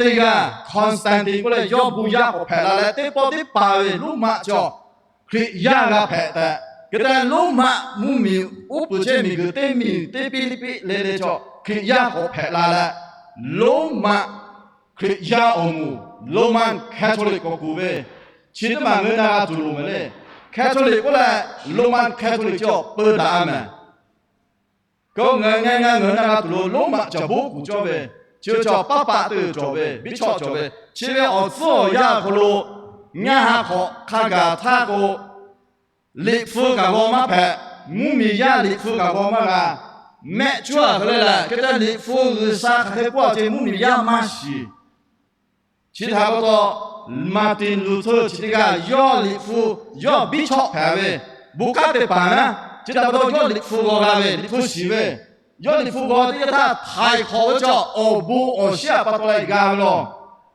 teˇ g'aˇ Constantine k'oˆ leh yawˇ bon yaˇ k'awꞈ hpehꞈ la leh, teˇ pawˆ teˇ paˍ ve Roˉmaꞈ chaw Hkriꞈ yaˇ g'a hpehꞈ tehꞈ, hk'e te leh Roˉmaꞈ mvuhˇmiˬ uˉ peunˍ chehˇ miˬguiˬ teˇ miˬ teˇ piˇ liˇ piˇ le le chaw Hkriꞈ yaˇ k'awꞈ hpehꞈ la leh, Roˉmaꞈ Hkriꞈ yaˇ awˬ moˍ Roman Catholic k'awꞈ kuˬ ve, chi teˇ maˬ ngaˬ hui na g'a tuˬ loˍ mehˍ le. Catholic k'oˆ leh Roman Catholic chi peu daꞈ a mehˍ. K'o ngaˬ hui ngaˬ hui na g'a tuˬ loˍ Roˉmaꞈ caˬ boˉ kuˬ cawˇ ve, chi ve chaw paˉ paˆ teˇ g'uiˬ cawˬ ve, biˇ chawˆ cawˬ ve, chi ve awˬ tcuhˉ awˬ yanˇ awˬ hk'aw lo ngaˇ ha hk'awꞈ hk'a gaˬ htaˇ k'o, liꞈ hpu kaꞈ g'aw maˇ hpehꞈ, mvuhˇmiˬ yaˇ liꞈ hpu kaꞈ g'aw maˇ g'a. Mehˆ cuˉ a hk'e le lehˬ, hk'e te liꞈ hpu G'uiˬsha hk'aˬ hk'e k'oˆ a ce mvuhˇmiˬ yaˇ maˇ shiˍ. Chi htaꞈ pa taw, Martin Luther chi teˇ g'aˇ yawˇ liꞈ hpu, yawˇ biˇ chawˆ hpehꞈ ve, bon kanˉ te paˍ naˉ, chi htaꞈ pa taw yawˇ liꞈ hpu g'aw g'a ve, liꞈ hpu shiˍ ve, yawˇ liꞈ hpu g'aw teˇ yanˇ htaˇ htaiˍ hk'awꞈ ve chaw awˬ bon awˬ shiˉ a pa taw leh g'a ve law.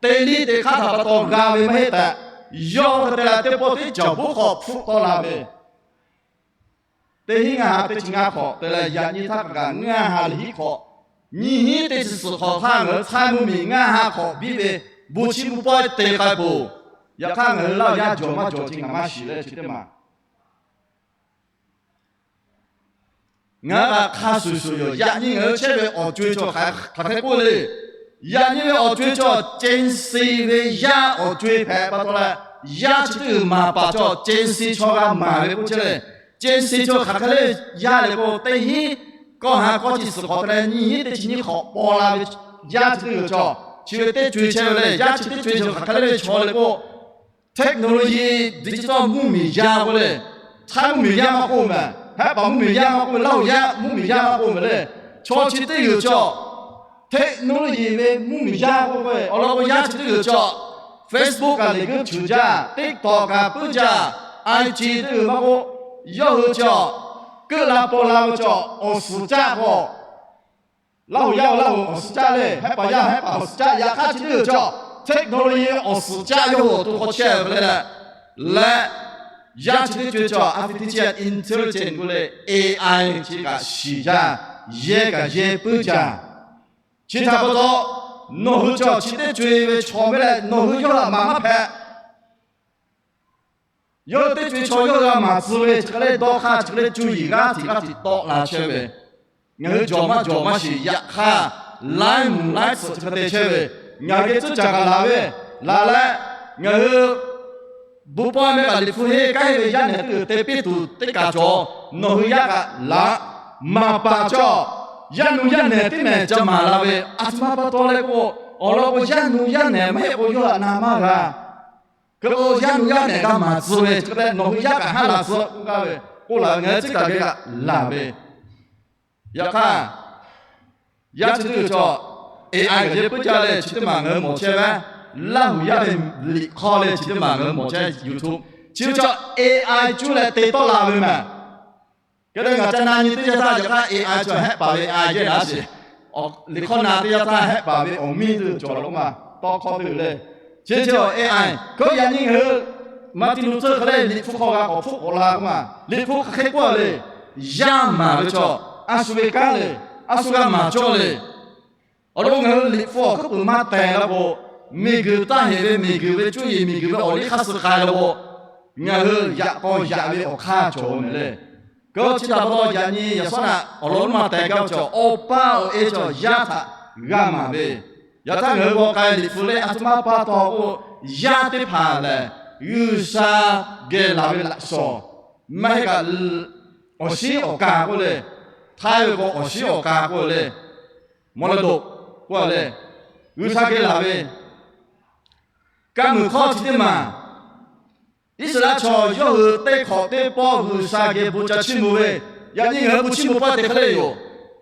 Teˇ liˇ teˇ hk'aˇ htaꞈ pa taw g'a ve maˇ heˆ tehꞈ, yawˇ hk'e te leh teˇ pawˆ teˇ caˬ boˉ hk'aw hpfuhˆ tawˆ la ve. Teˇ hinˉ ngaˇ ha teˇ chi ngaˇ hk'awꞈ te leh yaꞈ nyi htaˇ kaꞈ ngaˇ ha liꞈ hiˉ hk'awꞈ, nyiˇ hinˉ teˇ chi suhˍ hk'awꞈ htaˇ ngaˬ hui hk'aiˉ mvuhˇmiˬ ngaˇ ha hk'awꞈ biˇ ve bon chiˇ mvuh pawehˇ te k'ai peuˬ. Yaꞈ hk'aˇ ngaˬ hui Laˇ huˍ yaˇ jawˬ maˇ jawˬ ce ngaˬ maˇ shiˍ leh chi teˇ maˬ ngaˬ hui kaꞈ hk'a shuˍ shuˍ yoˬ. Yaꞈ nyi ngaˬ hui chehˇ ve awˬ co-e chaw hk'aˬ hk'e k'oˆ le. Yaꞈ nyi ve awˬ co-e chaw Gen Z ve yaˇ awˬ co-e hpehꞈ pa taw leh, yaˇ chi teˇ g'uiˬ maˍ paˍ chaw Gen Z chaw g'a maˍ ve k'oˆ chehˇ le. Gen Z chaw hk'aˬ hk'e le yaˇ le k'o, teˇ hinˉ kawˇ ha kawˇ chi suhˍ hk'awꞈ te leh nyiˇ hinˉ teˇ chi nyiˇ hk'awꞈ paw la ve yaˇ chi teˇ g'uiˬ chaw, chi ve teˇ co-e chehˇ ve le. Yaˇ chi teˇ co-e chaw hk'aˬ hk'e le ve chaw le k'o, technology, digital mvuhˇmiˬ yaˇ k'oˆ le. Hk'aiˉ mvuhˇmiˬ yaˇ maˇ k'oˆ mehˍ, Hehˉ paˍ mvuhˇmiˬ yaˇ maˇ k'oˆ mehˍ, Laˇ huˍ yaˇ mvuhˇmiˬ yaˇ maˇ k'oˆ mehˍ le. Chaw chi teˇ g'uiˬ chaw technology ve mvuhˇmiˬ yaˇ k'oˆ ve awˬ lawn k'o, yaˇ chi teˇ g'uiˬ chaw Facebook kaꞈ liꞈ g'uiˇ cheuˬ jaˇ, TikTok kaꞈ puiˉ jaˇ, IG teˇ g'uiˬ maˇ k'oˆ, yawˇ hui chaw keuˆ la paw la ve chaw awˬ suhˍ caˆ k'o, Laˇ huˍ yaˇ Laˇ huˍ awˬ suhˍ caˆ le, Hehˉ paˍ yaˇ Hehˉ paˍ awˬ suhˍ caˆ, yaꞈ hk'aˇ chi teˇ g'uiˬ chaw technology awˬ suhˍ caˆ yawˇ hui awˬ to hk'aw chehˇ ve le. Leh yaˇ chi teˇ co-e chaw artificial intelligence k'oˆ le, A I chi kaꞈ shiˍ jaˇ, yehˇ kaꞈ yehˇ puiˉ jaˇ. Chi htaꞈ pa taw, nawˬ hui chaw chi teˇ co-e ve chaw ve leh nawˬ hui yawˇ hui maˍ maˇ hpehꞈ. Yawˇ hui teˇ co-e chaw yawˇ hui g'a maˍ tcuh ve, chi hk'e le dawˇ hk'aˇ, chi hk'e le cuˇ yiˍ g'aˇ hteꞈ g'aˇ hteꞈ tawˆ la chehˇ ve, ngaˬ hui jawˬ maˇ jawˬ maˇ shiˍ. Yaꞈ hk'aˇ, laiˉ mvuhˬ laiˉ tsuhꞈ chi hk'e te chehˇ ve, ngaˬ hui geh tcuhˉ caˍ kaꞈ laˬ ve, laˬ leh ngaˬ hui bon pawehˇ meh kaꞈ liꞈ hpu henˇ k'ai ve yaˇ nehˬ teˇ g'uiˬ te piˇ tuˬ teˇ kaˬ cawˬ. Nawˬ hui yaˇ kaꞈ laˬ. Maˍ paˍ chaw yaˇ nu yaˇ nehˬ teˇ mehˍ ca maˍ la ve, a htoꞈ ma pa taw leh k'o, awˬ lawn k'o yaˇ nu yaˇ nehˬ maˇ heˆ k'o yawˇ hui na maˇ g'a. Hk'e k'o yaˇ nu yaˇ nehˬ g'a maˍ tcuh ve chi hk'e te nawˬ hui yaˇ kaꞈ haˉ laˬ tcuh k'oˆ gaˇ ve, k'oˆ laˬ ve ngaˬ hui teˇ kaˬ geh kaꞈ laˬ ve. Yaꞈ hk'aˇ, yaˇ chi teˇ g'uiˬ chaw A I kaꞈ yehˇ puiˉ jaˇ leh chi teˇ maˬ ngaˬ hui mawˬ chehˇ ve, Laˇ huˍ yaˇ ve liꞈ hk'aw leh chi teˇ maˬ ngaˬ hui mawˬ chehˇ YouTube. Chi ve chaw A I cuˇ leh te tawˆ la ve mehˍ. Hk'e te ngaˬ ca na nyi teˇ yanˇ htaˇ, yaꞈ hk'aˇ A I chaw Hehˉ paˍ ve A I yehˇ laˇ sheˍ. Liꞈ hk'awˇ na teˇ yanˇ htaˇ Hehˉ paˍ ve awˬ miˇ teˇ g'uiˬ cawˬ la k'oˆ ma, tawˇ hkawˇ teˇ g'uiˬ le. Chi chi A I, hk'e yaꞈ nyi ngaˬ hui Martin Luther hk'e le liꞈ hpu hk'aw g'a k'awꞈ hpfuhˆ k'awꞈ la k'oˆ ma, liꞈ hpu hk'aˬ hk'e k'oˆ le, yaˇ maˍ ve chaw, a shu ve kanˉ le, a shu g'a maˍ cawˇ le. Awˬ lawn ngaˬ hui liꞈ hpu awˬ hkuiˉ puiˍ maˇ tehˬ la k'o, miˬguiˬ taˇ heˍ ve miˬguiˬ ve cuˇ yiˍ miˬguiˬ ve awˬ liˇ hk'aˇ suh k'ai la k'o, ngaˬ hui yaꞈ k'aw yaꞈ ve awˬ hk'aˇ cawˬ mehˍ le. K'o chi htaꞈ pa taw yaꞈ nyi yaꞈ shawˉ naꞈ awˬ lawn maˇ tehˬ gaˇ ve chaw, awˬ pa awˬ e chaw yaˇ htaꞈ g'a maˍ ve, yaꞈ htaˇ ngaˬ hui g'aw k'ai liꞈ hpu le a htoꞈ ma pa taw k'o, yaˇ teˇ hpaˍ lehˬ G'uiˬsha geh laˬ ve laꞈ shawˍ, maˇ heˆ kaꞈ awˬ shiˉ awˬ ka k'oˆ le, htaiˇ ve k'o awˬ shiˉ awˬ ka k'oˆ le, มรดก k'oˆ le, G'uiˬsha geh laˬ ve ka muiˬ hkawˇ chi teˇ maˬ, Iˉsaˍreˍlaˆ chaw yawˇ hui teˇ hk'awꞈ teˇ pawˆ G'uiˬsha geh bon ca chiˇ mvuh ve, yaꞈ nyi ngaˬ hui bon chiˇ mvuh pawehˇ te hk'e le yoˬ.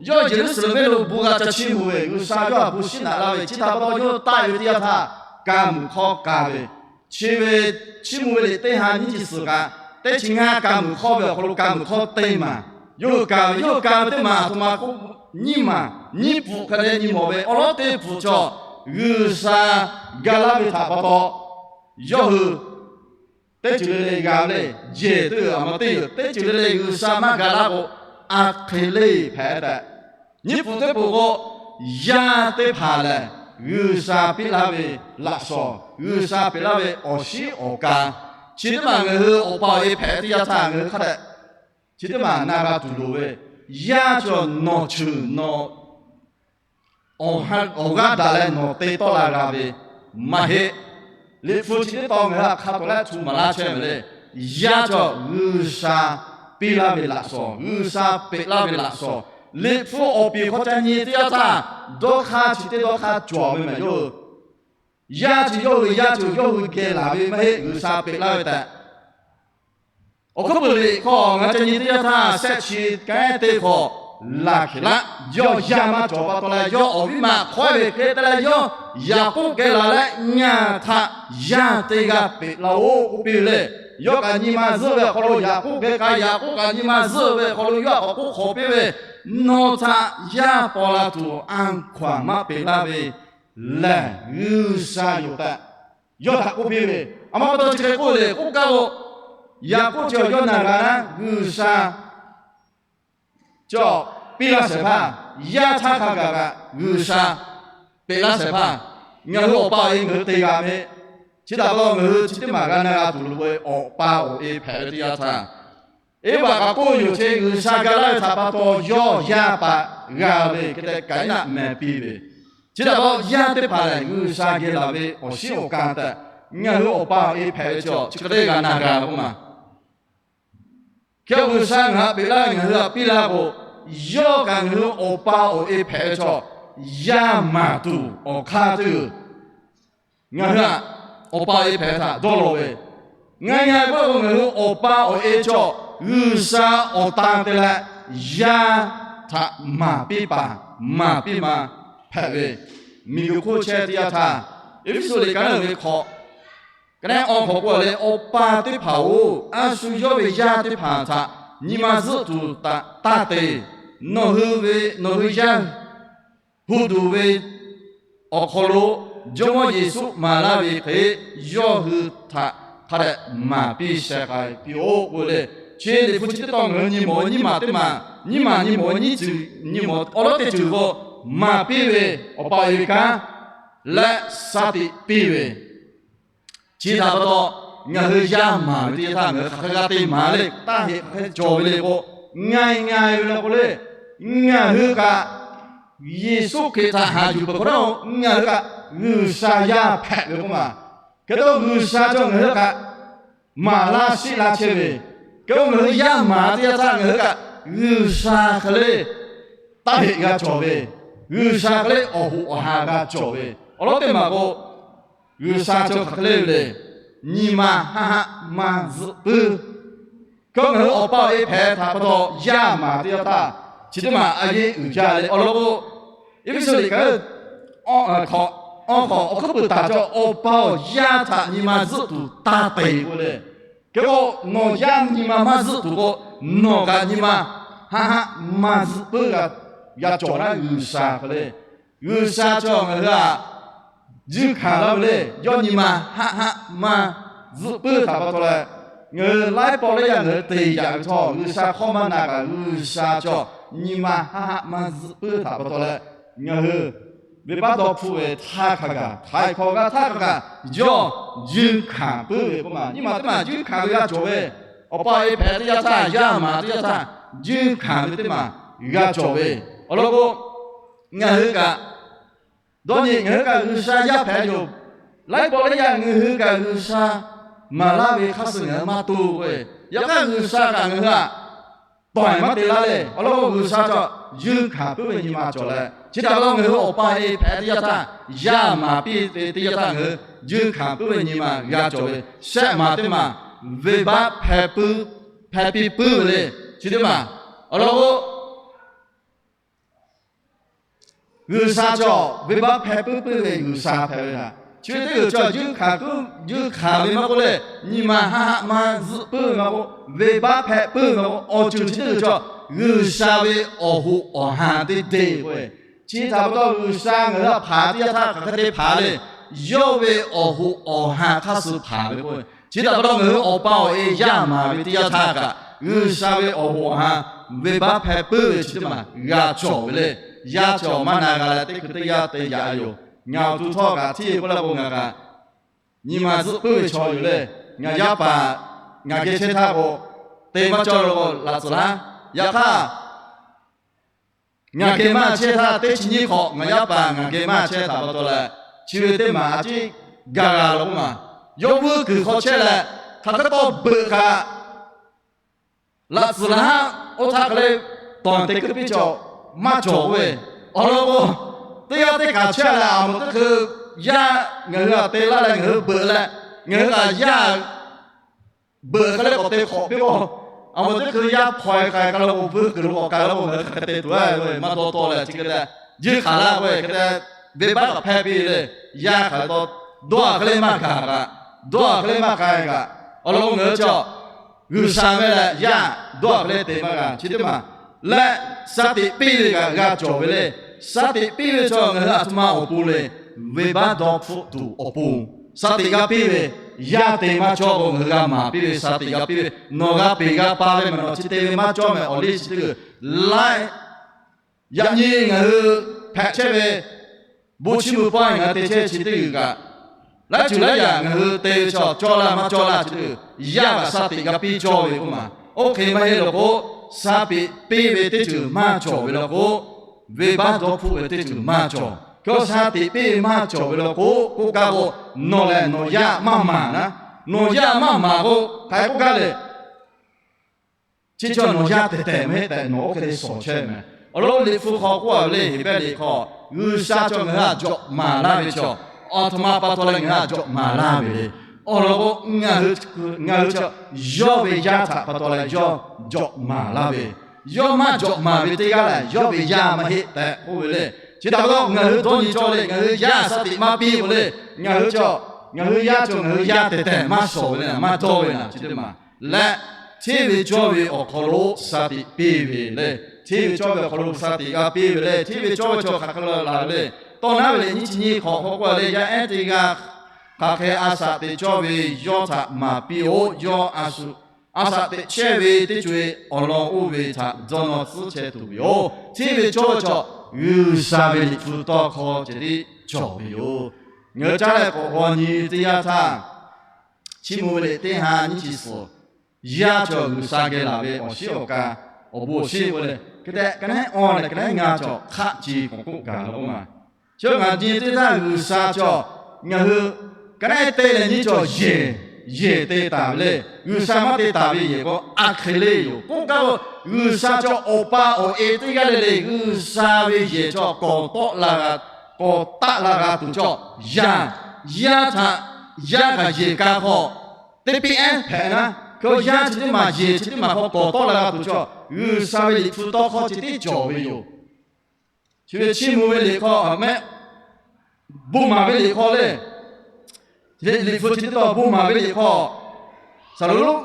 Yawˇ Yeˍruˆsaˍlehnˍ venˇ lo bon g'a ca chiˇ mvuh ve, G'uiˬsha yawˇ htaꞈ bon shiˉ naꞈ laˇ ve chi htaꞈ pa taw yawˇ taˆ ve teˇ yanˇ htaˇ, ka muiˬ hkawˇ ka ve, chi ve chiˇ mvuh ve liꞈ teˇ ha nyiˇ chi suhˍ kaꞈ, teˇ chi ngaˇ ka muiˬ hkawˇ ve awˬ hk'aw lo ka muiˬ hkawˇ teˇ maˬ, yawˇ hui ka ve, yawˇ hui ka ve teˇ maˬ a htoꞈ ma k'oˆ, nyiˇ maˬ nyiˇ pfuhꞈ hk'a dehꞈ nyi mawˬ ve awˬ lawn teˇ pfuhꞈ chaw G'uiˬsha ga laˇ ve htaꞈ pa taw, yawˇ hui teˇ ceuˬ le le g'a ve le, jehˬ teˇ g'uiˬ a ma teˇ g'uiˬ teˇ ceuˬ le le G'uiˬsha maˇ ga laˇ k'o, a hk'e le hpehꞈ tehꞈ. Nyiˇ pfuhꞈ teˇ pfuhꞈ k'o, yaˇ teˇ hpaˍ lehˬ G'uiˬsha piˇ laˇ ve laꞈ shawnˍ, G'uiˬsha peꞈ laˇ ve awˬ shiˉ awˬ ka, chi teˇ maˬ ngaˬ hui awˬ pa awˬ e hpehꞈ teˇ yanˇ htaˇ ngaˬ hui hk'a dehꞈ chi teˇ maˬ na g'a tuˬ loˍ ve, yaˇ chi nawˬ cheuˬ nawˬ awˬ g'aˇ daꞈ leh nawˬ te tawˆ la g'a ve maˇ heˆ. Liꞈ hpu chi teˇ tawn ngaˬ hui htaꞈ hk'a tawˍ leh htu maˍ laˇ chehˇ ve le. Yaˇ chi G'uiˬsha piˇ laˇ ve laꞈ shawnˍ, G'uiˬsha peꞈ laˇ ve laꞈ shawnˍ. Liꞈ hpu awˬ piˍ hk'aw ca nyi teˇ yanˇ htaˇ, dawˇ hk'aˇ chi teˇ dawˇ hk'aˇ cawˬ ve mehˍ yawˇ hui. Yaˇ chi yawˇ hui, yaˇ chi yawˇ hui geh laˬ ve maˇ heˆ, G'uiˬsha peꞈ laˇ ve tehꞈ. Awˬ hkuiˉ puiˍ liꞈ hk'aw ngaˬ hui ca nyi teˇ yanˇ htaˇ, shehˆ chi kanˉ teˇ hk'awꞈ laˬ hkiˬ laˇ, yawˇ yaˇ maˇ cawˬ pa taw leh, yawˇ awˬ viˉ ma hk'awehˇ ve hk'e te leh, yawˇ Yaˍkoˆ geh laˬ leh, Ngaˬ htaꞈ yaˇ teˇ g'aˇ peꞈ laˇ-oˆ k'oˆ piˇ ve le. Yawˇ kaꞈ nyi ma zuhˆ ve awˬ hk'aw lo Yaˍkoˆ geh k'ai, Yaˍkoˆ kaꞈ nyi ma zuhˆ ve awˬ hk'aw lo yawˇ htaꞈ k'awꞈ k'oˆ hk'awꞈ piˇ ve, Nawˬ htaꞈ yaˇ paw la tuˬ a hkaw anˬ maˇ peꞈ laˇ ve lehˬ, G'uiˬsha yoˬ tehꞈ yawˇ htaꞈ k'oˆ piˇ ve. A ma pa taw chi hk'e k'oˆ le k'oˆ kaˇ lo, Yaˍkoˆ chi yawˇ na g'a naˉ G'uiˬsha cawˬ piˇ laˇ shehˍ hpaˇ, yaˇ htaˇ hk'a gaˬ kaꞈ G'uiˬsha peꞈ laˇ shehˍ hpaˇ, ngaˬ hui awˬ pa awˬ e ngaˬ hui te g'a ve. Chi htaꞈ pa taw ngaˬ hui chi teˇ maˬ g'a na g'a tuˬ loˍ ve awˬ pa awˬ e hpehꞈ ve teˇ yanˇ htaˇ, Eˇvaꞈ kaꞈ k'oˆ yoˬ ce, G'uiˬsha ga laˇ ve htaꞈ pa taw yawˇ yaˇ paˍ g'a ve hk'e te Kaˍiˉnaˆ mehˍ piˇ ve. Chi htaꞈ pa taw yaˇ teˇ hpaˍ lehˬ G'uiˬsha geh laˬ ve awˬ shiˉ awˬ ka tehꞈ ngaˬ hui awˬ pa awˬ e hpehꞈ ve chaw chi hk'e te g'a na g'a ve k'oˆ ma. Hk'e G'uiˬsha ngaˬ htaꞈ peꞈ laˇ ve ngaˬ hui htaꞈ piˇ laˇ k'o, yawˇ kaꞈ ngaˬ hui awˬ pa awˬ e hpehꞈ ve chaw, yaˇ maˍ tuˬ awˬ hk'aˇ teˇ g'uiˬ ngaˬ hui htaꞈ awˬ pa awˬ e hpehꞈ ve htaꞈ dawˇ law ve, ngaˬ hui htaꞈ k'oˆ k'o ngaˬ hui awˬ pa awˬ e chaw, G'uiˬsha awˬ tan te leh yaˇ htaꞈ maˍ piˇ paˍ maˍ piˇ ma hpehꞈ ve, miˬguiˬ hk'oˆ chehˇ teˇ yanˇ htaˇ, Eˇfeˇsuꞈ liꞈ ka naˉ ve hk'awꞈ ka naˉ awˬ hk'awꞈ k'oˆ le, Awˬ pa teˇ hpaˍ-oˬ, a shu yawˇ ve yaˇ teˇ hpaˍ htaꞈ nyi ma zuhˆ tuˬ taˇ te. Nawˬ hui ve, nawˬ hui yaˇ hu duˬ ve awˬ hk'aw lo Jawˇmawˇ Yeˍsuˆ maˍ laˇ ve hk'e yawˇ hui htaꞈ hk'a dehꞈ maˍ piˇ sheh k'ai piˇ-oˆ k'oˆ le. Chi liꞈ hpu chi teˇ tawn ngaˬ hui nyi mawˬ ve nyiˇ maˬ teˇ maˬ, nyiˇ maˬ nyi mawˬ ve nyiˇ ceuˬ nyi mawˬ awˬ lawˉ teˇ ceuˬ k'o, maˍ piˇ ve awˬ pa awˬ e kanˉ leh shaˍ tiꞈ piˇ ve Chi htaꞈ pa taw, ngaˬ hui yaˇ maˍ ve teˇ yanˇ htaˇ ngaˬ hui hk'aˬ hk'e g'a te maˍ le, taˇ heꞈ hk'e cawˬ ve le k'o, ngaˬ ngaˬ ve le k'o le, ngaˬ hui kaꞈ Yeˍsuˆ Hkriꞈ htaꞈ haꞈ yuˬ peuˬ hk'awꞈ nawˉ, ngaˬ hui kaꞈ G'uiˬsha yaˇ hpehꞈ ve k'oˆ ma. Hk'e te G'uiˬsha cawˬ ngaˬ hui kaꞈ maˍ laˇ shiˆ laˇ chehˇ ve, hk'e k'o ngaˬ hui yaˇ maˍ teˇ yanˇ htaˇ ngaˬ hui kaꞈ G'uiˬsha hk'e le taˇ heꞈ g'a cawˬ ve, G'uiˬsha hk'e le awˬ hoꞈ awˬ ha g'a cawˬ ve, awˬ lawn teˇ maˬ k'o, G'uiˬsha cawˬ hk'aˬ hk'e le ve le, nyi ma haˆ haˆ maˇ zuhˆ puiˉ. Hk'e ngaˬ hui awˬ pa awˬ e hpehꞈ htaꞈ pa taw yaˇ maˍ teˇ yanˇ htaˇ, chi teˇ maˬ a yeˇ uiˍ jaˇ le. Awˬ lawn k'o, Eˇfeˇsuꞈ liꞈ ka awˇ hk'awꞈ awˇ hk'awꞈ awˬ hkuiˉ puiˍ taˍ cawˬ, Awˬ pa awˬ yaˇ htaꞈ nyi ma zuhˆ tuˬ taˇ te k'oˆ le. Hk'e k'o, nawˬ yaˇ nyi ma maˇ zuhˆ tuˬ k'o, nawˬ kaꞈ nyi ma haˆ haˆ maˇ zuhˆ puiˉ g'a cawˬ laˇ G'uiˬsha hk'e le. G'uiˬsha cawˬ ngaˬ hui htaꞈ juˇ hkanˍ laˇ ve le. Yawˇ nyi ma haˆ haˆ maˇ zuhˆ puiˉ htaꞈ pa taw leh, ngaˬ hui laiˉ pawˆ laiˉ yaˇ ngaˬ hui te yaꞈ ve htawˇ, G'uiˬsha hk'awˇ maˇ na kaꞈ G'uiˬsha cawˬ nyi ma haˆ haˆ maˇ zuhˆ puiˉ htaꞈ pa taw leh, ngaˬ hui venˇbaˆ dawˇ hpfuhˆ ve htaˇ hk'a gaˬ, htaiˍ hk'awꞈ g'a htaˇ hk'a gaˬ, yawˇ juˇ hkanˍ puiˉ ve k'oˆ ma. Nyi ma teˇ maˬ juˇ hkanˍ ve g'a cawˬ ve, awˬ pa awˬ e hpehꞈ teˇ yanˇ htaˇ, yaˇ maˍ teˇ yanˇ htaˇ, juˇ hkanˍ ve teˇ maˬ g'a cawˬ ve. Awˬ lawn k'o, ngaˬ hui kaꞈ dawˇ nyi ngaˬ hui kaꞈ G'uiˬsha yaˇ hpehꞈ yoˬ. Laiˉ pawˆ laiˉ yaˇ ngaˬ hui kaꞈ G'uiˬsha maˍ laˇ ve hk'aˇ suh ngaˬ hui maˇ to ve, yaꞈ hk'aˇ G'uiˬsha kaꞈ ngaˬ hui htaꞈ tawˍ maˇ te laˇ le. Awˬ lawn k'o, G'uiˬsha cawˬ juˇ hkanˍ puiˉ ve nyi ma cawˬ leh, chi htaꞈ pa taw ngaˬ hui awˬ pa e hpehꞈ teˇ yanˇ htaˇ, yaˇ maˍ piˇ te teˇ yanˇ htaˇ ngaˬ hui juˇ hkanˍ puiˉ ve nyi ma g'a cawˬ ve, shehˆ maˬ teˇ maˬ venˇbaˆ hpehꞈ puiˉ, hpehꞈ piˇ puiˉ ve le. Chi teˇ maˬ awˬ lawn k'o, G'uiˬsha cawˬ venˇbaˆ hpehꞈ puiˉ puiˉ ve G'uiˬsha hpehꞈ ve htaꞈ, chi ve teˇ g'uiˬ cawˬ juˇ hkanˍ puiˉ, juˇ hkanˍ ve maˇ k'oˆ le, nyi ma haˆ haˆ maˇ zuhˆ puiˉ ve maˇ k'oˆ, venˇbaˆ hpehꞈ puiˉ ve maˇ k'oˆ, awˬ ceuˬ chi teˇ g'uiˬ cawˬ G'uiˬsha ve awˬ hoꞈ awˬ ha teˇ deˇ k'oˆ ve. Chi htaꞈ pa taw G'uiˬsha ngaˬ hui htaꞈ hpanˍ teˇ yanˇ htaˇ hk'aˬ hk'e te hpanˍ le, yawˇ ve awˬ hoꞈ awˬ ha hk'aˇ suh hpanˍ ve k'oˆ ve. Chi htaꞈ pa taw ngaˬ hui awˬ pa awˬ e yaˇ maˍ ve teˇ yanˇ htaˇ kaꞈ, G'uiˬsha ve awˬ hoꞈ awˬ ha venˇbaˆ hpehꞈ puiˉ ve chi teˇ maˬ g'a cawˬ ve le. Yaˇ cawˬ maˇ na g'a leh teˇ hkui teˇ yanˇ te yaꞈ ve yoˬ. Ngaˬ awˬ to htawˇ kaꞈ hteˇ ve k'oˆ la k'o, ngaˬ kaꞈ nyi ma zuhˆ puiˉ ve chaw yoˬ le. Ngaˬ yaˇ paˍ ngaˬ geh chehˇ htaˇ k'o, te maˇ cawˇ ve k'o laꞈ tcuhˍ laˇ. Yaꞈ hk'aˇ, ngaˬ geh maˇ chehˇ htaˇ, teˇ chi nyiˇ hk'awꞈ ngaˬ yaˇ paˍ ngaˬ geh maˇ chehˇ htaꞈ pa taw leh, chi ve teˇ maˬ a ciˉ gaˬ g'a la k'oˆ ma. Yawˇ vuiˇ kuiˬ hk'aw chehˇ leh, hk'aˬ hk'e tawˇ beuꞈ kaꞈ, laꞈ tcuhˍ laˇ haˉ oˇ htaˇ hk'e le, tawˍ te kuiˉ piˇ cawˬ maˇ cawˬ k'oˆ ve. Awˬ lawn k'o, teˇ g'aˇ teˇ kaꞈ chehˇ leh, a moˍ teˇ hkui yaˇ ngaˬ hui htaꞈ te laˇ leh ngaˬ hui beuꞈ leh, ngaˬ hui kaꞈ yaˇ beuꞈ hk'e le k'awꞈ te hk'awꞈ piˇ k'o, a moˍ teˇ hkui yaˇ hpaw e k'ai k'ai la k'o, vuiˇ kuiˬ lo k'awꞈ k'ai la k'o, ngaˬ hui hk'e te tuˬ a ve maˇ dawˇ tawˆ leh chi hk'e te, yeˇ hk'aˬ laˇ k'oˆ ve hk'e te, venˇbaˆ kaꞈ hpehˇ piˇ le. Yaˇ hk'aˬ hk'e taw, dawˇ a hk'e le maˇ gaˬ kaꞈ, dawˇ a hk'e le maˇ k'ai kaꞈ, awˬ lawn k'o ngaˬ hui chaw G'uiˬsha mehˆ leh yaˇ dawˇ a hk'e le te maˇ g'a chi teˇ maˬ leh, shaˍ tiꞈ piˇ ve kaꞈ g'a cawˬ ve le. Shaˍ tiꞈ piˇ ve chaw ngaˬ hui a htoꞈ ma awˬ pon le, venˇbaˆ dawˇ hpfuhˆ tuˬ awˬ pon shaˍ tiꞈ g'a piˇ ve. Yaˇ te maˇ cawˇ k'o ngaˬ hui g'a maˍ piˇ ve shaˍ tiꞈ g'a piˇ ve, nawˬ g'a peꞈ g'a pa ve mehˬ, nawˬ chi te ve maˇ cawˇ mehˬ awˬ liˇ chi teˇ g'uiˬ laiˉ Yaꞈ nyi ngaˬ hui hpehꞈ chehˇ ve, bon chiˇ mvuh pawehˇ ngaˬ hui te chehˇ chi teˇ g'uiˬ kaꞈ, laiˉ ceuˬ laiˉ yaꞈ ngaˬ hui te ve chaw cawˇ laˇ maˇ cawˇ laˇ chi teˇ g'uiˬ, yaˇ kaꞈ shaˍ tiꞈ g'a piˇ cawˇ ve k'oˆ ma. Oˇ hk'e maˇ heˆ law k'o, shaˍ tiꞈ piˇ ve teˇ ceuˬ maˇ cawˬ ve law k'o, venˇbaˆ dawˇ hpfuhˆ ve teˇ ceuˬ maˇ cawˬ. Hkawˇ shaˍ tiꞈ piˇ ve maˇ cawˬ ve law k'o, k'oˆ gaˇ k'o, nawˬ lehˬ nawˬ yaˇ maˇ maˍ naˉ, nawˬ yaˇ maˇ maˍ k'o hk'aˬ hk'e k'oˆ gaˇ le. Chi chaw nawˬ yaˇ tehˬ tehˬ maˇ heˆ tehꞈ nawˬ oˇ hk'e te shawˍ chehˇ meh. Awˬ lawn Liꞈ hpu hk'aw k'oˆ a ve le, Heˍbrehˇ liꞈ hk'aw, G'uiˬsha chaw ngaˬ hui htaꞈ jawꞈ maˍ laˇ ve chaw, awˬ htoꞈ ma pa taw leh ngaˬ hui htaꞈ jawꞈ maˍ laˇ ve le. Awˬ lawn k'o, ngaˬ hui chaw yawˇ ve yaˇ htaꞈ pa taw leh yawˇ jawꞈ maˍ laˇ ve, yawˇ maˇ jawꞈ maˍ ve teˇ g'aˇ lehˬ yawˇ ve yaˇ maˇ heˆ tehꞈ k'oˆ ve le. Chi htaꞈ pa taw ngaˬ hui dawˇ nyi cawˇ le, ngaˬ hui yaˇ shaˍ tiꞈ maˇ piˇ k'o le, ngaˬ hui chaw, ngaˬ hui yaˇ chaw ngaˬ hui yaˇ tehˬ tehˬ maˇ shawˍ ve le, maˇ dawˇ ve naˍ chi teˇ maˬ leh, hteˇ ve cawˇ ve awˬ hk'aw lo shaˍ tiꞈ piˇ ve le. Hteˇ ve cawˇ ve awˬ hk'aw lo shaˍ tiꞈ g'a piˇ ve le. Hteˇ ve cawˇ ve chaw hk'aˬ hk'e la la ve le. Tawˇ naˉ ve le nyiˇ chi nyiˇ hk'awꞈ hk'aw k'oˆ a le, yaˇ ehˉ teˇ g'aˇ hk'aˬ hk'e a shaꞈ teꞈ cawˇ ve yawˇ htaꞈ maˍ piˇ-oˆ. Yawˇ a shaꞈ teꞈ chehˇ ve teˇ co-e awˬ lawn oˇ ve htaꞈ dawˇ nawˇ tcuhˉ chehˇ tuˬ ve yoˬ. Hteˇ ve cawˇ ve chaw G'uiˬsha ve Liꞈ hpu tawˇ hkawˇ ceh tiˉ cawˬ ve yoˬ. Ngaˬ hui caˉ leh k'awꞈ g'aw nyi teˇ yanˇ htaˇ, Chiˇ mvuh ve liꞈ teˇ ha nyiˇ chi suhˍ, yaˇ chaw G'uiˬsha geh laˬ ve awˬ shiˉ awˬ ka, awˬ bon awˬ shinˉ k'oˆ leh, hk'e te ka nehˉ awˬ leh ka nehˉ ngaˇ chaw hk'aˆ ce k'awꞈ k'oˆ gaˬ la k'oˆ ma. Chi ngaˬ nyi teˇ htaˇ G'uiˬsha chaw ngaˬ hui ka nehˉ te leh nyiˇ chaw yehˬ, yehˬ te taˍ ve le. G'uiˬsha maˇ te taˍ ve yehˬ k'o a hk'e le yoˬ. K'oˆ gaˇ k'o, G'uiˬsha chaw awˬ pa awˬ e teˇ g'aˇ le le G'uiˬsha ve yehˬ chaw k'awꞈ tawˆ la g'a, k'awꞈ taˆ la g'a tuˬ chaw yaˇ, yaˇ htaꞈ, yaˇ kaꞈ yehˬ ka hk'aw teˇ piˇ ehˉ hpehꞈ naˉ, hk'e yaˇ chi teˇ maˬ yehˬ chi teˇ maˬ hk'aw k'awꞈ tawˆ la g'a tuˬ chaw G'uiˬsha ve Liꞈ hpu tawˇ hkawˇ chi tiˉ cawˬ ve yoˬ. Chi ve Chiˇ mvuh ve liꞈ hk'aw mehˆ, Bon maˍ ve liꞈ hk'aw le, Liꞈ hpu chi teˇ taw Bon maˍ ve liꞈ hk'aw, saˍ laˍ lonˉ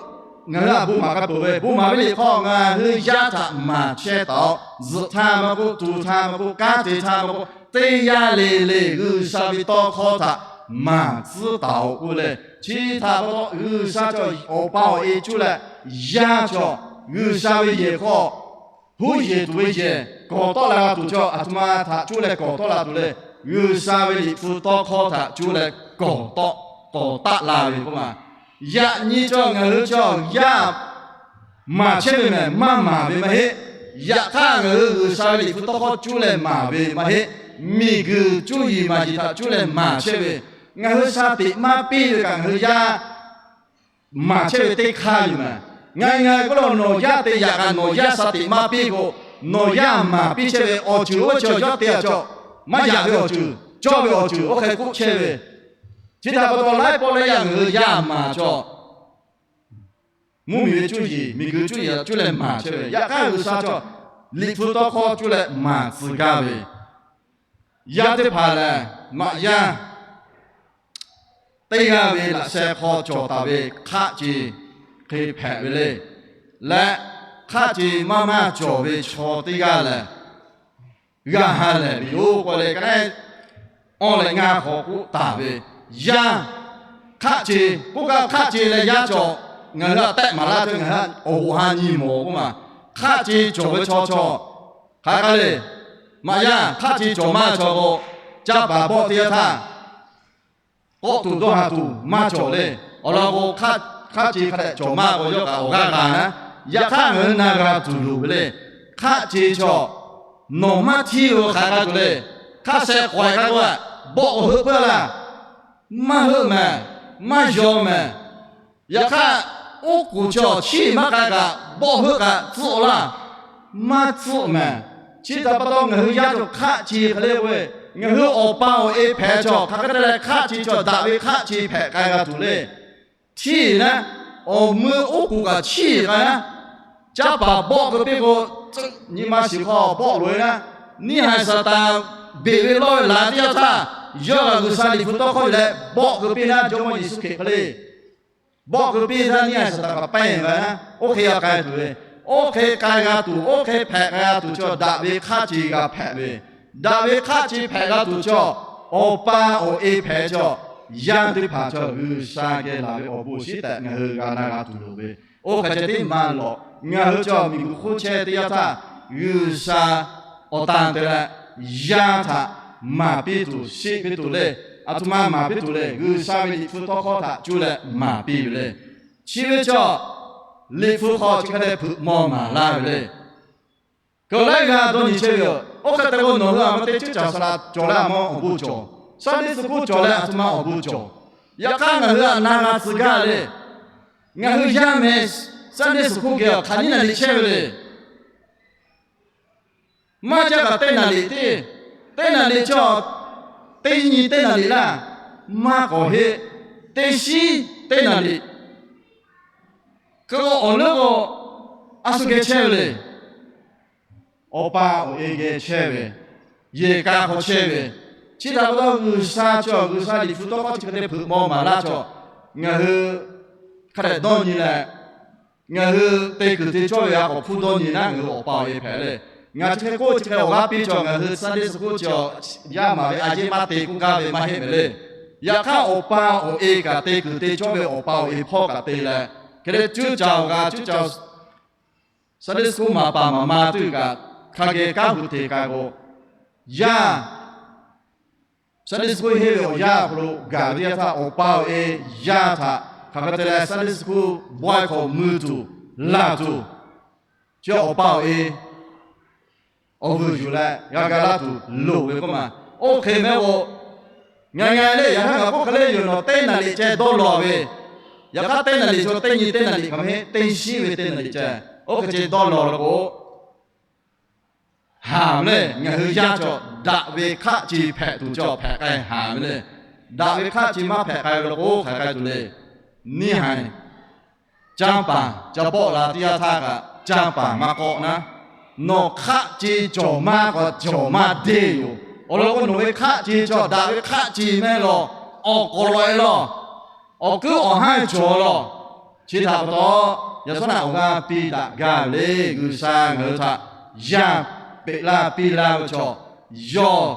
ngaˬ hui htaꞈ bon maˍ k'a peuˬ ve, Bon maˍ ve liꞈ hk'aw ngaˬ hui yaˇ htaꞈ maˍ chehˇ taˍ-oꞈ. Zuhꞈ htaˇ maˇ k'oˆ, tuˍ htaˇ maˇ k'oˆ, kanˉ te htaˇ maˇ k'oˆ, teˇ yanˇ le le G'uiˬsha ve tawˇ hkawˇ htaꞈ maˍ tcuhˉ taˍ-oꞈ k'oˆ leh, chi htaꞈ pa taw G'uiˬsha chaw awˬ pa awˬ e cuˇ leh, yaˇ chaw G'uiˬsha ve yehˬ hk'aw huˉ yehˬ tuˬ ve yehˬ kawˍ tawˆ la g'a tuˬ chaw aˬ htoꞈ ma htaꞈ cuˇ leh kawˍ tawˆ la tuˬ le, G'uiˬsha ve Liꞈ hpu tawˇ hkawˇ htaꞈ cuˇ leh kawˍ tawˆ, kawˍ taˆ la ve k'oˆ ma. Yaꞈ nyi chaw ngaˬ hui chaw yaˇ maˍ chehˇ ve mehˬ maˇ maˍ ve maˇ heˆ. Yaꞈ hk'aˇ ngaˬ hui G'uiˬsha ve Liꞈ hpu tawˇ hkawˇ cuˇ leh maˍ ve maˇ heˆ. Miˬguiˬ cuˇ yiˍ maˍ yiˍ htaꞈ cuˇ leh maˍ chehˇ ve, ngaˬ hui shaˍ tiꞈ maˇ piˇ ve kaꞈ ngaˬ hui yaˇ maˍ chehˇ ve teˇ hk'aˇ yoˬ mehˬ. Ngaˬ ngaˬ k'oˆ la nawˬ yaˇ te yaꞈ kaꞈ nawˬ yaˇ shaˍ tiꞈ maˇ piˇ k'o, nawˬ yaˇ maˍ piˇ chehˇ ve awˬ ceuˬ oˇ ve chaw yawˇ te a chaw maˇ yaꞈ ve awˬ ceuˬ, cawˇ ve awˬ ceuˬ oˇ hk'e k'oˆ chehˇ ve. Chi htaꞈ pa taw laiˉ pawˆ laiˉ yaˇ ngaˬ hui yaˇ maˍ chaw mvuhˇmiˬ ve cuˇ yiˍ, miˬguiˬ cuˇ yiˍ htaꞈ cuˇ leh maˍ chehˇ ve, yaꞈ hk'aˇ G'uiˬsha chaw Liꞈ hpu tawˇ hkawˇ cuˇ leh maˍ tcuh gaˇ ve, yaˇ teˇ hpaˍ lehˬ maꞈ yaˇ teˇ g'aˇ ve laꞈ sheh hk'aw cawˬ taˍ ve hk'aˆ ce hk'e hpehꞈ ve le. Leh hk'aˆ ce maˇ maˇ cawˬ ve chaw teˇ g'aˇ lehˬ, g'a ha lehˬ ve yoˬ k'oˆ leh, ka nehˉ awˬ leh ngaˇ hk'aw k'oˆ taˍ ve, yaˇ hk'aˆ ce, k'oˆ gaˇ hk'aˆ ce leh yaˇ cawˬ, ngaˬ hui a tehˆ maˍ laˇ cawˇ ngaˬ hui awˬ hoꞈ ha nyi mawˬ k'oˆ ma. Hk'aˆ ce cawˬ ve chaw chaw hk'aˬ hk'e le, maꞈ yaˇ hk'aˆ ce cawˬ maˇ cawˬ k'o, Caˇ paˍ bawˆ teˇ yanˇ htaˇ, k'awˆ tuˬ dawˇ haˍ tuˬ maˇ cawˬ le. Awˬ lawn k'o, hk'aˆ ce hk'a dehꞈ cawˬ maˇ k'o, yawˇ kaꞈ awˬ g'aˇ g'a naˉ. Yaꞈ hk'aˇ ngaˬ hui na g'a tuˬ loˍ ve le. Hk'aˆ ce chaw nawˬ maˇ hteˇ ve hk'aˬ hk'e tuˬ le. Hk'aˆ sheh k'awehꞈ hk'a k'o, bawˆ k'o heuˆ puiˉ laˇ. Maˇ heuˆ mehˍ, maˇ yaw mehˍ. Yaꞈ hk'aˇ, oˉ k'oˍ chaw chiˇ maˇ k'ai kaꞈ, bawˆ heuˆ kaꞈ tcuhˆ laˇ. Maˇ tcuhˆ mehˍ. Chi htaꞈ pa taw, ngaˬ hui yaˇ cawˬ hk'aˆ ce hk'e le k'o, ngaˬ hui awˬ pa awˬ e hpehꞈ chaw hk'aˬ hk'e te leh hk'aˆ ce chaw daꞈ ve hk'aˆ ce hpehꞈ k'ai g'a tuˬ le. Chiˇ naˉ, awˬ meuˇ oˉ k'oˍ kaꞈ chiˇ k'ai naˉ. Caˇ paˍ bawˆ keu piˇ k'o, tcuhˆ nyi ma shiˍ hk'aw bawˆ loꞈ e naˉ. Neˇ haiˬ Saˍtanˍ beˬ ve lawˇ ve laˬ teˇ yanˇ htaˇ, yawˇ g'a G'uiˬsha Liꞈ hpu tawˇ hkawˇ yuˬ leh bawˆ keu piˇ naˉ, Jawˇmawˇ Yeˍsuˆ Hkriꞈ hk'e le. Bawˆ keu piˇ htaˇ neˇ haiˬ Saˍtanˍ kaꞈ pehˇ g'a naˉ. Oˇ hk'e g'a k'ai tuˬ ve, oˇ hk'e k'ai g'a tuˬ, oˇ hk'e hpehꞈ k'ai g'a tuˬ chaw daꞈ ve hk'aˆ ce g'a hpehꞈ ve, daꞈ ve hk'aˆ ce hpehꞈ g'a tuˬ chaw, awˬ pa awˬ e hpehꞈ chaw, yaˇ teˇ hpaˍ chaw G'uiˬsha geh laˬ ve awˬ bon awˬ shinˉ tehꞈ ngaˬ hui g'a na g'a tuˬ loˍ ve, oˇ hk'e ceh tiˉ maˇ lawꞈ. Ngaˬ hui chaw miˬguiˬ hk'oˆ chehˇ teˇ yanˇ htaˇ, G'uiˬsha awˬ tan te leh yaˇ htaꞈ maˍ piˇ tuˬ, shiˆ piˇ tuˬ le. A htoꞈ ma maˍ piˇ tuˬ le. G'uiˬsha ve Liꞈ hpu tawˇ hkawˇ htaꞈ cuˇ leh maˍ piˇ ve le. Chi ve chaw Liꞈ hpu hk'aw chi hk'e te hpeuꞈ maw maˍ laˇ ve le. Kaˬ laiˉ g'aˇ dawˇ nyi chehˇ ve yoˬ. Oˇ hk'e te k'o, nawˬ hui a ma te cuˇ caˬ saˍ laꞈ cawˬ leh a ma awˬ bon cawˬ. Sunday school cawˬ leh a htoꞈ ma awˬ bon cawˬ. Yaꞈ hk'aˇ, ngaˬ hui a na g'a tcuh gaˇ le. Ngaˬ hui yaˇ meh Sunday school geh awˬ hk'aˬ nyiˇ naˍ liꞈ chehˇ ve le. Maˇ jaˇ kaꞈ teˇ naˍ liꞈ teˇ, teˇ naˍ liꞈ chaw, teˇ nyi teˇ naˍ liꞈ laˇ, maˇ k'awꞈ heˆ, teˇ shinˉ teˇ naˍ liꞈ. K'o awˬ leuˉ k'o, a shu geh chehˇ ve le. Awˬ pa awˬ e geh chehˇ ve, yehˬ ka hk'aw chehˇ ve. Chi htaꞈ pa taw, G'uiˬsha chaw, G'uiˬsha Liꞈ hpu tawˇ hkawˇ chi hk'e te hpeuꞈ maw maˍ laˇ chaw, ngaˬ hui hk'a dehꞈ dawˇ nyi leh, ngaˬ hui te kuiˬ te cawˇ ve a k'awꞈ hpuˇ dawˇ nyi naˉ, ngaˬ hui awˬ pa awˬ e hpehꞈ le. Ngaˬ chi hk'e k'oˆ chi hk'e awˬ g'aˇ piˇ chaw, ngaˬ hui Sunday school chaw yaˇ maˍ ve a yeˇ maˇ te k'oˆ gaˇ ve maˇ heˆ mehˍ le. Yaꞈ hk'aˇ, awˬ pa awˬ e kaꞈ te kuiˬ te cawˇ ve awˬ pa awˬ e hpawˇ kaꞈ te leh, hk'e te cuˇ caˬ awˬ g'a cuˇ caˬ Sunday school maˍ paˍ maˍ ma tuˬ kaꞈ hk'a geh kanˉ hui te k'ai k'o, yaˇ Sunday school henˇ ve awˬ yanˇ awˬ hk'aw lo gaˬ ve teˇ yanˇ htaˇ, awˬ pa awˬ e yaˇ htaꞈ hk'aˬ hk'e te leh Sunday school bawehˇ hk'awꞈ mui tuˬ, laˬ tuˬ, chi awˬ pa awˬ e awˬ vuiˬ yuˬ leh g'a ga laˇ tuˬ loˍ ve k'oˆ ma. Oˇ hk'e mehˍ k'o, ngaˬ ngaˬ le, yaꞈ hk'aˇ ngaˬ k'oˆ hk'e le yoˬ, nawˬ teˇ naˍ liꞈ ceh dawˇ lawˬ ve, yaꞈ hk'aˇ teˇ naˍ liꞈ chaw teˇ nyi teˇ naˍ liꞈ kaꞈ mehˍ, teˇ shinˉ ve teˇ naˍ liꞈ ceh, oˇ hk'e ceh dawˇ lawˬ la k'o, haˍ mehˍ le. Ngaˬ hui yaˇ chaw daꞈ ve hk'aˆ ce hpehꞈ tuˬ chaw hpehꞈ k'ai haˍ mehˍ le. Daꞈ ve hk'aˆ ce maˇ hpehꞈ k'ai ve la k'o, hk'aˬ k'ai tuˬ le. Neˇ haiˬ canˇ paˍ ca bawˆ la teˇ yanˇ htaˇ kaꞈ, canˇ paˍ maˇ k'awꞈ naˉ. Nawˬ hk'aˆ ce cawˬ maˇ k'awꞈ cawˬ maˇ deˇ yoˬ. Awˬ lawn k'o, nawˬ ve hk'aˆ ce chaw daꞈ ve hk'aˆ ce mehˍ lawˬ, awˬ k'awꞈ lawꞈ e lawˬ, awˬ kuiˉ awˬ hanˇ cawˬ lawˬ. Chi htaꞈ pa taw, yaꞈ shawˉ naꞈ awˬ g'aˇ piˇ daꞈ gaˇ ve le. G'uiˬsha ngaˬ hui htaꞈ yaˇ peꞈ laˇ piˇ laˇ ve chaw, yawˇ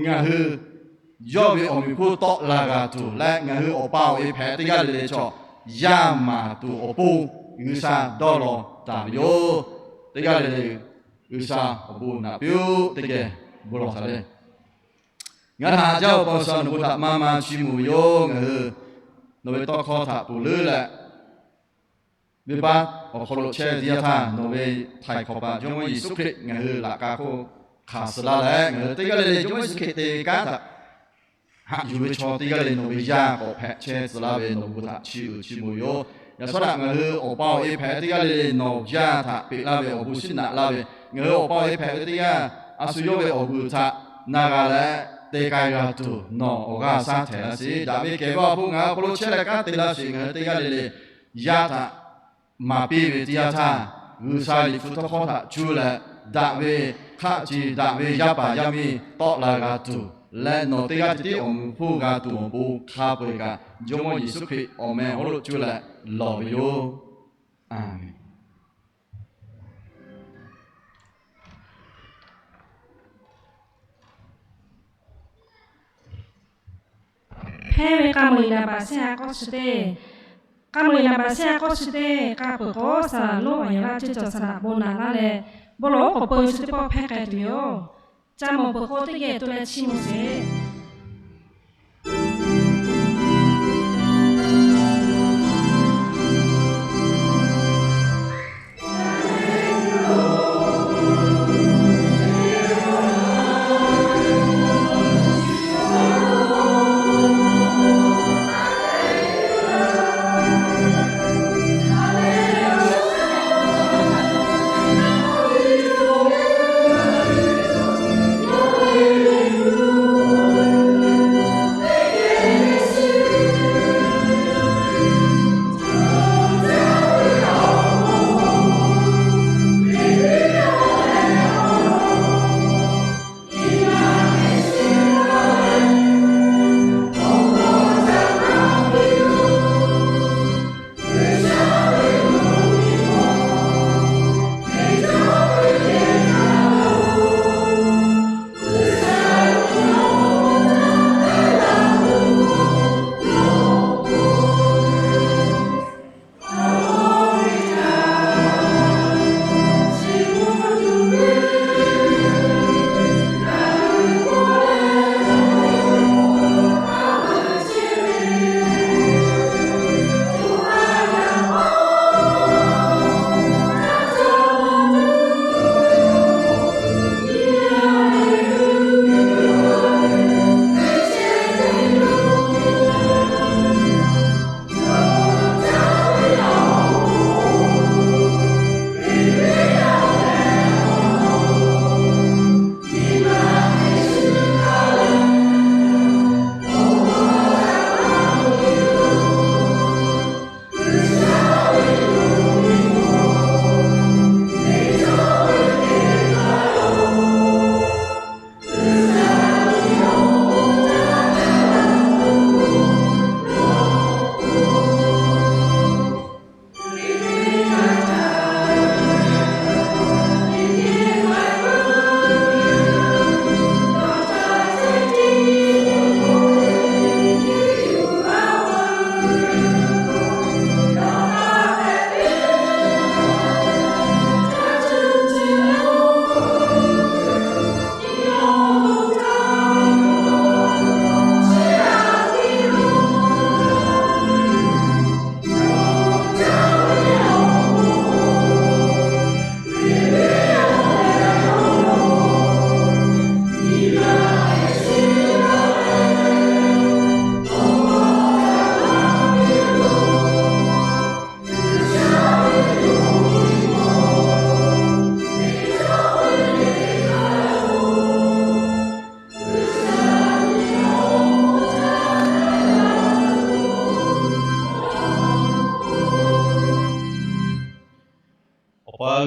ngaˬ hui yawˇ ve awˬ meꞈ hponˇ tawˆ la g'a tuˬ leh, ngaˬ hui awˬ pa awˬ e hpehꞈ teˇ g'aˇ le le chaw yaˇ maˍ tuˬ awˬ pon G'uiˬsha dawˇ law taˍ ve yoˬ. Teˇ g'aˇ le le G'uiˬsha awˬ bon naꞈ piˇ-oˆ. Teˇ geh bon lawˬ htaꞈ le. Ngaˬ htaꞈ haꞈ jaˇ-oˬ, pa G'uiˬsha, nawˬ bon htaꞈ maˇ maˇ chiˇ mvuh ve yoˬ. Ngaˬ hui nawˬ ve tawˇ hkawˇ htaꞈ ponˬ leuˉ leh, venˇbaˆ awˬ hk'aw lo chehˇ ve teˇ yanˇ htaˇ, nawˬ ve htaiˍ hk'awꞈ paˍ Jawˇmawˇ Yeˍsuˆ Hkriꞈ ngaˬ hui laꞈ ka hk'oˆ hkanˍ suh laˇ leh, ngaˬ hui teˇ g'aˇ le le Jawˇmawˇ Yeˍsuˆ Hkriꞈ te ve kanˉ htaꞈ haꞈ yuˬ ve chaw teˇ g'aˇ le le nawˬ ve yaˇ k'awꞈ hpehꞈ chehˇ tcuh laˇ ve nawˬ bon htaꞈ chiˇ uiˍ chiˇ mvuh yoˬ. Yaꞈ shawˉ naꞈ ngaˬ hui awˬ pa awˬ e hpehꞈ teˇ g'aˇ le le nawˬ yaˇ htaꞈ peꞈ laˇ ve, awˬ bon shiˉ naꞈ laˇ ve, ngaˬ hui awˬ pa awˬ e hpehꞈ ve teˇ yanˇ, a shu yawˇ ve awˬ bon htaꞈ na g'a leh te k'ai g'a tuˬ nawˬ awˬ g'aˇ shaˉ htehꞈ laˇ sheˍ. Daꞈ ve kehˬ ve Awˬ ha hpu ngaˬ hui hk'aw lo chehˇ leh kanˉ te laˇ sheˍ. Ngaˬ hui teˇ g'aˇ le le yaˇ htaꞈ maˍ piˇ ve teˇ yanˇ htaˇ, G'uiˬsha Liꞈ hpu tawˇ hkawˇ htaꞈ cuˇ leh, daꞈ ve hk'aˆ ce daꞈ ve yaˇ paˍ yaˇ miˇ tawˆ la g'a tuˬ leh, nawˬ teˇ g'aˇ ceh tiˉ awˬ meꞈ hponˇ g'a tuˬ awˬ pon hk'a peu-eˬ kaꞈ, Jawˇmawˇ Yeˍsuˆ Hkriꞈ awˬ meh awˬ hk'aw lo cuˇ leh lawˬ ve yoˬ. Aˍmenˍ. Hpehˇ ve k'a meuˬ iˍ naˍ baˍ shehˆ ha k'awˇ chi teˇ, k'a meuˬ iˍ naˍ baˍ shehˆ ha k'awˇ chi teˇ k'a peuˬ k'o, saˍ laꞈ lonˉ awˬ yanˍ laˇ ceˇ cawˬ saˍ laꞈ bon naꞈ laˇ leh, bon lawˬ oˉ k'oˍ peu chi teˇ pawˆ hpehˇ k'ai tuˬ yoˬ. Ca mawˬ peuˬ k'o teˇ geh to leh chiˇ mvuh sheˍ.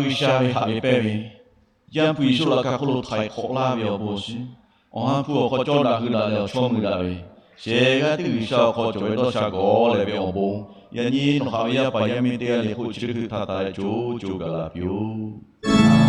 G'uiˬsha ve haꞈ ve pehnˇ ve, Yaˇ hpu Yeˍsuˆ laꞈ ka hk'oˆ lo htaiˍ hk'awꞈ laˇ ve awˬ bon awˬ shiˍ, Awˬ ha hpu awˬ hk'aw cawˇ daꞈ hui daꞈ leh awˬ chawˇ mui daꞈ ve, shehˍ g'aˇ tiˉ G'uiˬsha awˬ hk'aw cawˬ ve dawˇ sha gawˬ lehˬ ve awˬ bon, yaꞈ nyi nawˬ haꞈ ve yaˇ paˍ yaˇ miˇ teˇ g'aˇ le hk'oˆ chi teˇ hkui htaꞈ taˍ leh co co gaˬ la piˇ-oˆ.